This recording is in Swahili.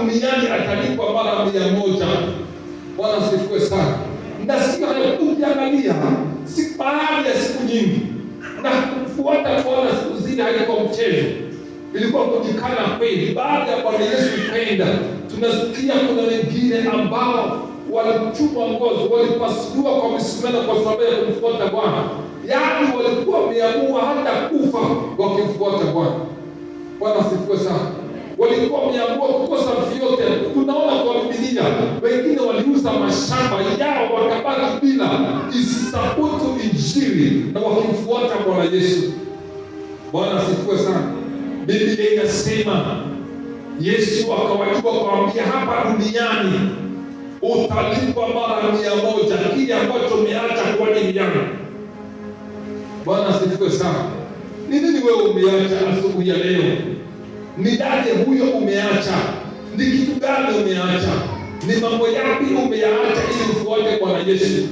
duniani atalipwa mara 100. Bwana asifiwe sana. Na sio hayo, ukiangalia si baada ya siku nyingi na kufuata Bwana siku zile haikuwa mchezo, ilikuwa kujikana kweli. Baada ya Bwana Yesu kwenda, tunasikia kuna wengine ambao walichumwa ngozi, walipasuliwa kwa misumeno kwa sababu ya kumfuata Bwana. Yaani walikuwa wameamua hata kufa wakimfuata Bwana. Bwana asifiwe sana. Walikuwa wameamua kukosa vyote. Tunaona kwa Biblia wengine waliuza mashamba yao wakabaki bila isabutu Injili na wakimfuata Bwana Yesu. Bwana asifiwe sana. Biblia inasema Yesu akawajibu akawaambia, hapa duniani utalipwa mara 100 kile ambacho umeacha kwa ajili yangu. Bwana asifiwe sana. Ni nini wewe umeacha asubuhi ya leo? Ni nani huyo umeacha? Ni kitu gani umeacha? Ni mambo yapi umeyaacha ili ufuate Bwana Yesu?